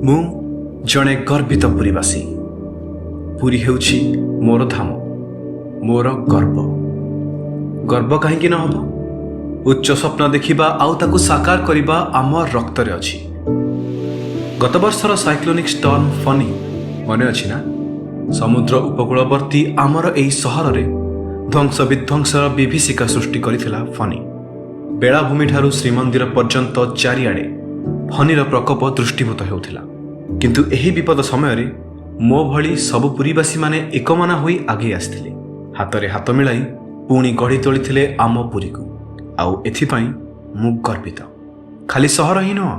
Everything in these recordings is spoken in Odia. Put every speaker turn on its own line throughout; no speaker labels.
ମୁଁ ଜଣେ ଗର୍ବିତ ପୁରୀବାସୀ। ପୁରୀ ହେଉଛି ମୋର ଧାମ, ମୋର ଗର୍ବ। ଗର୍ବ କାହିଁକି ନ ହେବ? ଉଚ୍ଚ ସ୍ୱପ୍ନ ଦେଖିବା ଆଉ ତାକୁ ସାକାର କରିବା ଆମ ରକ୍ତରେ ଅଛି। ଗତ ବର୍ଷର ସାଇକ୍ଲୋନିକ୍ ଷ୍ଟର୍ମ ଫନି ମନେ ଅଛି ନା? ସମୁଦ୍ର ଉପକୂଳବର୍ତ୍ତୀ ଆମର ଏହି ସହରରେ ଧ୍ୱଂସ ବିଧ୍ୱଂସର ବିଭୀଷିକା ସୃଷ୍ଟି କରିଥିଲା ଫନି। ବେଳାଭୂମିଠାରୁ ଶ୍ରୀମନ୍ଦିର ପର୍ଯ୍ୟନ୍ତ ଚାରିଆଡ଼େ ଫନିର ପ୍ରକୋପ ଦୃଷ୍ଟିଭୂତ ହେଉଥିଲା। କିନ୍ତୁ ଏହି ବିପଦ ସମୟରେ ମୋ ଭଳି ସବୁ ପୁରୀବାସୀମାନେ ଏକମନା ହୋଇ ଆଗେଇ ଆସିଥିଲେ। ହାତରେ ହାତ ମିଳାଇ ପୁଣି ଗଢ଼ି ତୋଳିଥିଲେ ଆମ ପୁରୀକୁ। ଆଉ ଏଥିପାଇଁ ମୁଁ ଗର୍ବିତ। ଖାଲି ସହର ହିଁ ନୁହଁ,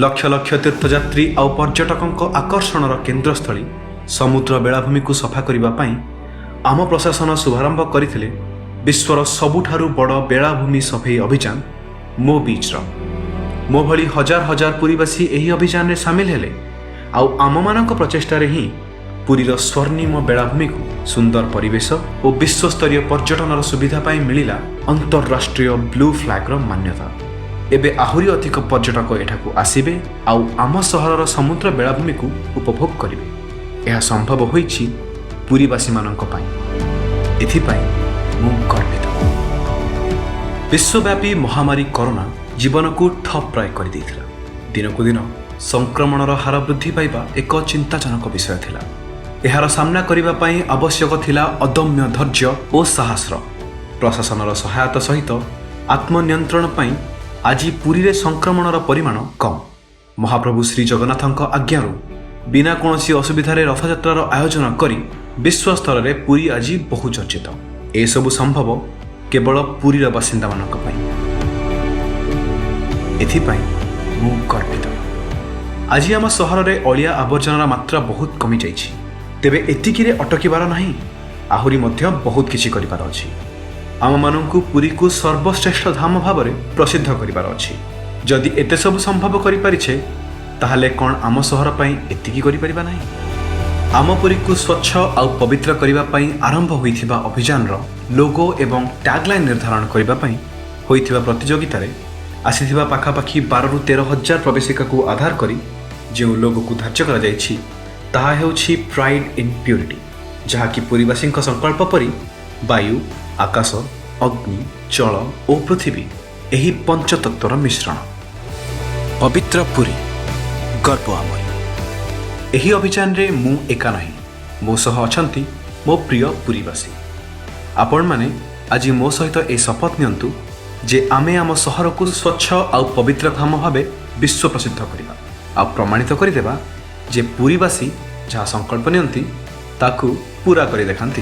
ଲକ୍ଷ ଲକ୍ଷ ତୀର୍ଥଯାତ୍ରୀ ଆଉ ପର୍ଯ୍ୟଟକଙ୍କ ଆକର୍ଷଣର କେନ୍ଦ୍ରସ୍ଥଳୀ ସମୁଦ୍ର ବେଳାଭୂମିକୁ ସଫା କରିବା ପାଇଁ ଆମ ପ୍ରଶାସନ ଶୁଭାରମ୍ଭ କରିଥିଲେ ବିଶ୍ୱର ସବୁଠାରୁ ବଡ଼ ବେଳାଭୂମି ସଫେଇ ଅଭିଯାନ ମୋ ବିଚ୍ର। ମୋ ଭଳି ହଜାର ହଜାର ପୁରୀବାସୀ ଏହି ଅଭିଯାନରେ ସାମିଲ ହେଲେ ଆଉ ଆମମାନଙ୍କ ପ୍ରଚେଷ୍ଟାରେ ହିଁ ପୁରୀର ସ୍ୱର୍ଣ୍ଣିମ ବେଳାଭୂମିକୁ ସୁନ୍ଦର ପରିବେଶ ଓ ବିଶ୍ୱସ୍ତରୀୟ ପର୍ଯ୍ୟଟନର ସୁବିଧା ପାଇଁ ମିଳିଲା ଅନ୍ତରାଷ୍ଟ୍ରୀୟ ବ୍ଲୁ ଫ୍ଲାଗ୍ର ମାନ୍ୟତା। ଏବେ ଆହୁରି ଅଧିକ ପର୍ଯ୍ୟଟକ ଏଠାକୁ ଆସିବେ ଆଉ ଆମ ସହରର ସମୁଦ୍ର ବେଳାଭୂମିକୁ ଉପଭୋଗ କରିବେ। ଏହା ସମ୍ଭବ ହୋଇଛି ପୁରୀବାସୀମାନଙ୍କ ପାଇଁ। ଏଥିପାଇଁ ମୁଁ ଗର୍ବିତ। ବିଶ୍ୱବ୍ୟାପୀ ମହାମାରୀ କରୋନା ଜୀବନକୁ ଠପ୍ ପ୍ରାୟ କରିଦେଇଥିଲା। ଦିନକୁ ଦିନ ସଂକ୍ରମଣର ହାର ବୃଦ୍ଧି ପାଇବା ଏକ ଚିନ୍ତାଜନକ ବିଷୟ ଥିଲା। ଏହାର ସାମ୍ନା କରିବା ପାଇଁ ଆବଶ୍ୟକ ଥିଲା ଅଦମ୍ୟ ଧୈର୍ଯ୍ୟ ଓ ସାହସର। ପ୍ରଶାସନର ସହାୟତା ସହିତ ଆତ୍ମନିୟନ୍ତ୍ରଣ ପାଇଁ ଆଜି ପୁରୀରେ ସଂକ୍ରମଣର ପରିମାଣ କମ୍। ମହାପ୍ରଭୁ ଶ୍ରୀ ଜଗନ୍ନାଥଙ୍କ ଆଜ୍ଞାରୁ ବିନା କୌଣସି ଅସୁବିଧାରେ ରଥଯାତ୍ରାର ଆୟୋଜନ କରି ବିଶ୍ୱସ୍ତରରେ ପୁରୀ ଆଜି ବହୁ ଚର୍ଚ୍ଚିତ। ଏସବୁ ସମ୍ଭବ କେବଳ ପୁରୀର ବାସିନ୍ଦାମାନଙ୍କ ପାଇଁ। ଏଥିପାଇଁ ମୁଁ ଗର୍ବିତ। ଆଜି ଆମ ସହରରେ ଅଳିଆ ଆବର୍ଜନାର ମାତ୍ରା ବହୁତ କମିଯାଇଛି। ତେବେ ଏତିକିରେ ଅଟକିବାର ନାହିଁ, ଆହୁରି ମଧ୍ୟ ବହୁତ କିଛି କରିବାର ଅଛି। ଆମମାନଙ୍କୁ ପୁରୀକୁ ସର୍ବଶ୍ରେଷ୍ଠ ଧାମ ଭାବରେ ପ୍ରସିଦ୍ଧ କରିବାର ଅଛି। ଯଦି ଏତେ ସବୁ ସମ୍ଭବ କରିପାରିଛେ, ତାହେଲେ କ'ଣ ଆମ ସହର ପାଇଁ ଏତିକି କରିପାରିବା ନାହିଁ? ଆମ ପୁରୀକୁ ସ୍ୱଚ୍ଛ ଆଉ ପବିତ୍ର କରିବା ପାଇଁ ଆରମ୍ଭ ହୋଇଥିବା ଅଭିଯାନର ଲୋଗୋ ଏବଂ ଟ୍ୟାଗ୍ଲାଇନ୍ ନିର୍ଦ୍ଧାରଣ କରିବା ପାଇଁ ହୋଇଥିବା ପ୍ରତିଯୋଗିତାରେ ଆସିଥିବା ପାଖାପାଖି 12ରୁ 13 ହଜାର ପ୍ରବେଶିକାକୁ ଆଧାର କରି ଯେଉଁ ଲୋଗୋକୁ ଧାର୍ଯ୍ୟ କରାଯାଇଛି, ତାହା ହେଉଛି ପ୍ରାଇଡ୍ ଇନ୍ ପ୍ୟୁରିଟି, ଯାହାକି ପୁରୀବାସୀଙ୍କ ସଂକଳ୍ପ ପରି ବାୟୁ, ଆକାଶ, ଅଗ୍ନି, ଜଳ ଓ ପୃଥିବୀ, ଏହି ପଞ୍ଚତତ୍ତ୍ୱର ମିଶ୍ରଣ। ପବିତ୍ର ପୁରୀ, ଗର୍ବ ଆମରି। ଏହି ଅଭିଯାନରେ ମୁଁ ଏକା ନାହିଁ, ମୋ ସହ ଅଛନ୍ତି ମୋ ପ୍ରିୟ ପୁରୀବାସୀ। ଆପଣମାନେ ଆଜି ମୋ ସହିତ ଏହି ଶପଥ ନିଅନ୍ତୁ ଯେ ଆମେ ଆମ ସହରକୁ ସ୍ୱଚ୍ଛ ଆଉ ପବିତ୍ର ଧାମ ଭାବେ ବିଶ୍ୱ ପ୍ରସିଦ୍ଧ କରିବା ଆଉ ପ୍ରମାଣିତ କରିଦେବା ଯେ ପୁରୀବାସୀ ଯାହା ସଂକଳ୍ପ ନିଅନ୍ତି, ତାକୁ ପୁରା କରି ଦେଖାନ୍ତି।